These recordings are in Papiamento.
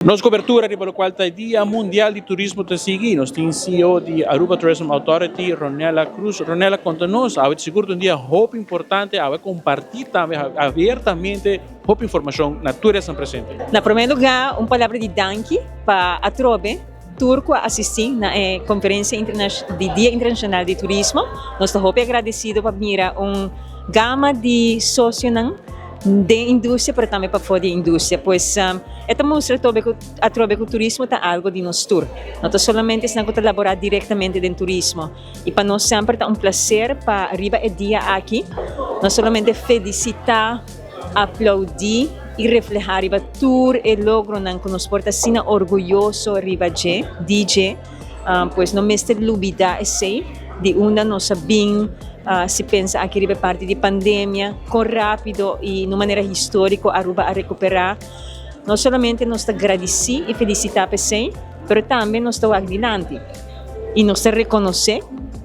Nos cobertura riba locual ta e Dia Mundial di Turismo ta sigui. Nos tin CEO di Aruba Tourism Authority, Ronella Cruz. Ronella, conta nos, awe ta sigur ta un dia hopi importante, awe comparti tambe abiertamente hopi informacion na tur esnan presente. Na prome lugar, un palabra di danki pa atrobe tur cu a asisti na e conferencia di Dia Internacional di Turismo. Nos ta hopi agradecido pa mira un gama di socionan den industria pero tambe pafó di e industria. Pues e ta mustra tobe ku atrobe ku turismo ta algo di nos tur. No ta solamente esnan ku ta laborá direktamente den turismo. I pa nos semper ta un plaser pa riba e dia aki no solamente felisitá, aplaudí i reflehá riba tur e logronan ku nos por ta asina orguyoso riba dje, di dje. Pues no mester lubidá esei di unda nos a bin, si pensa aki riba e parti di pandemia, kon rápido i na un manera históriko Aruba a rekuperá. No solamente nos ta gradisí i felisitá pa esei, pero tambe nos ta wak dilanti i nos ta rekonosé,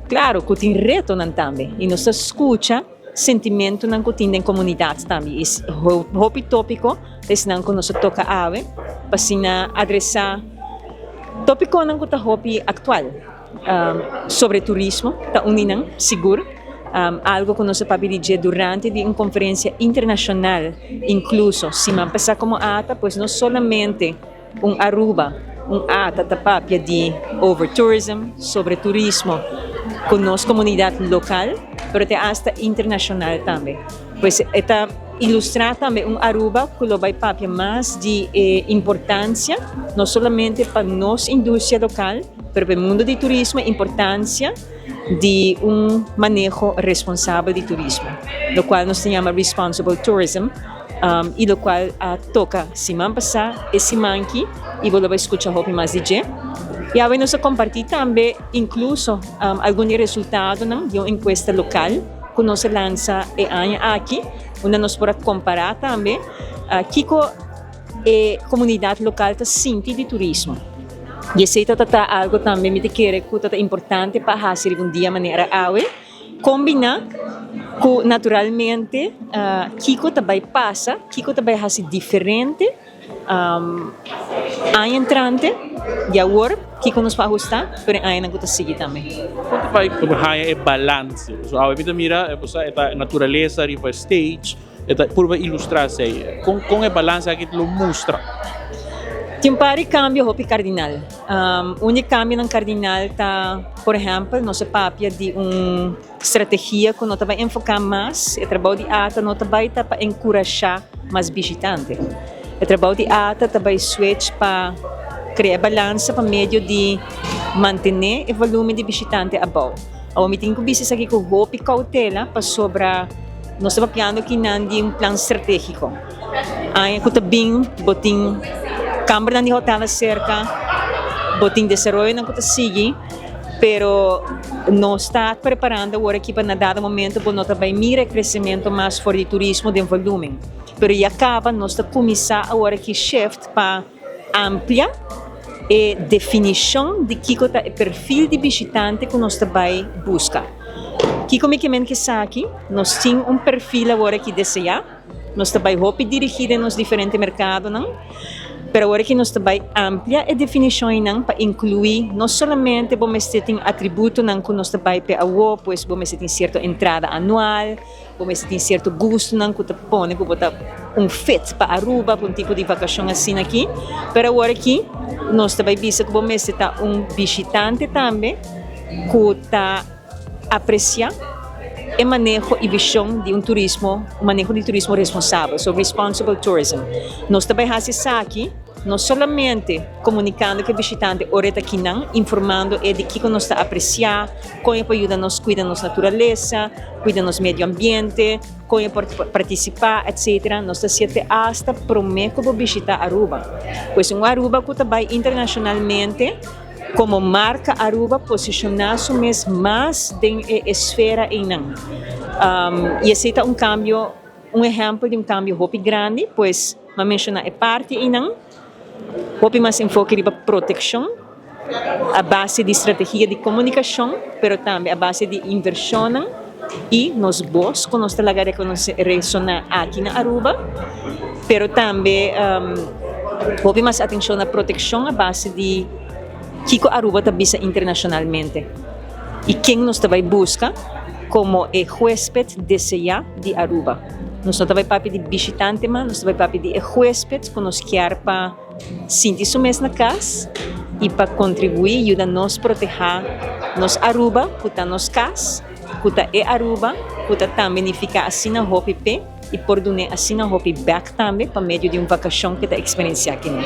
klaro ku tin retonan tambe i nos ta skucha sentimentunan ku tin den komunidat tambe. I hopi tópiko ta esnan ku nos a toka awe pa asina adresá tópikonan ku ta hopi aktual sobre turismo ta un di nan sigur. Algo ku nos a papia di dje durante di un konferensia internashonal inkluso siman pasá komo ata pues no solamente Un Aruba, un ata ta papia di overtourism, sobre turismo cu nos comunidad local, pero te hasta internacional tambe. Pues e ta ilustra tambe un Aruba cu lo bay papia mas di e importancia, no solamente pa nos industria local, pero pa e mundo di turismo, e importancia di un maneho responsabel di turismo, locual nos ta yama responsible tourism. I lokual a toka siman pasá, e siman aki, i bo lo bai skucha hopi mas di dje. I awe nos a kompartí tambe inkluso algun di e resultadonan di un enkuesta lokal ku nos a lansa e aña aki, unda nos por a kompará tambe kiko e komunidat lokal ta sinti di turismo. I esei ta ta algu tambe mi ta kere ku ta ta importante pa hasi riba un dia manera awe. Kombiná ku naturalmente kiko ta bai pasa, kiko ta bai hasi diferente aña entrante di awor, kiko nos por ahustá pero e añanan ku ta sigui tambe. Kon ta bai haña e balanse? Pasobra awe mi ta mira e ta naturalesa riba e stage. E ta purba ilustrá esei. Kon kon e balanse aki lo mustra? Tin un par di kambio hopi kardinal. Un di e kambionan kardinal ta, por ehèmpel, nos a papia di un strategia ku no ta bai enfoká mas, e trabou di ata no ta bai ta pa enkurashá mas bishitante. E trabou di ata ta bai switch pa krea e balansa pa medio di mantené e volumen di bishitante abou. Awor mi tin ku bisa esaki ku hopi koutela pasobra nos ta papiando kinan di un plan stratégiko. Aña ku ta bin bo tin kambernan di hotel aserka, bo tin desaroyonan ku ta sigui, pero nos ta preparando awor aki pa na dado momento bo no ta bai mira e kresementu mas for di turismo den volumen. Pero ya kaba nos ta kuminsá awor aki shift pa amplia e definishon di kiko ta e perfil di bishitante ku nos ta bai buska. Kiko mi ke men ku esaki? Nos tin un perfil awor aki deseá, nos ta bai hopi dirigí den nos diferente merkadonan, pero awor aki nos ta bai amplia e definishonnan pa inkluí no solamente bo mester tin atributonan ku nos ta bai p'e awor, pues bo mester tin sierto entrada anual, Bo mester tin sierto gustonan ku ta pone ku bo ta un fit pa Aruba, pa un tipo di vakashon asina aki. Pero awor aki nos ta bai bisa ku bo mester ta un bishitante tambe ku ta apresiá e maneho i vishon di un turismo, un maneho di turismo responsabel, so responsible tourism. Nos ta bai hasi esaki no solamente komunikando ku e bishitante ora e ta akinan, informando e di kiko nos ta apresiá, kon e por yuda nos kuida nos naturalesa, kuida nos medio ambiente, kon e por partisipá, etcetera. Nos ta hasié te asta promé ku bo bishitá Aruba. Pues un Aruba ku ta bai internashonalmente komo marka Aruba posishoná su mes mas den e esfera einan. I esei ta un kambio, un ehèmpel di un kambio hopi grandi, pues m'a menshoná e parti einan. Hopi mas enfoke riba protekshon a base di strategia di komunikashon, pero tambe a base di invershonnan i nos bos ku nos ta laga resoná aki na Aruba, pero tambe. Hopi mas atencion na proteccion a base di kico Aruba ta bisa internacionalmente y ken nos ta bay busca como e huesped desea di Aruba. Nos no ta bay papia di bishitante mas, nos ta bay papia di e huesped cu nos kier pa sinti su mes na cas y pa contribui yuda nos proteha nos Aruba cu ta nos cas, cu ta e Aruba cu ta tambe nifica asina hopi p'e y por dun'e asina hopi bek tambe pa medio di un vacacion cu e ta experiencia akinan.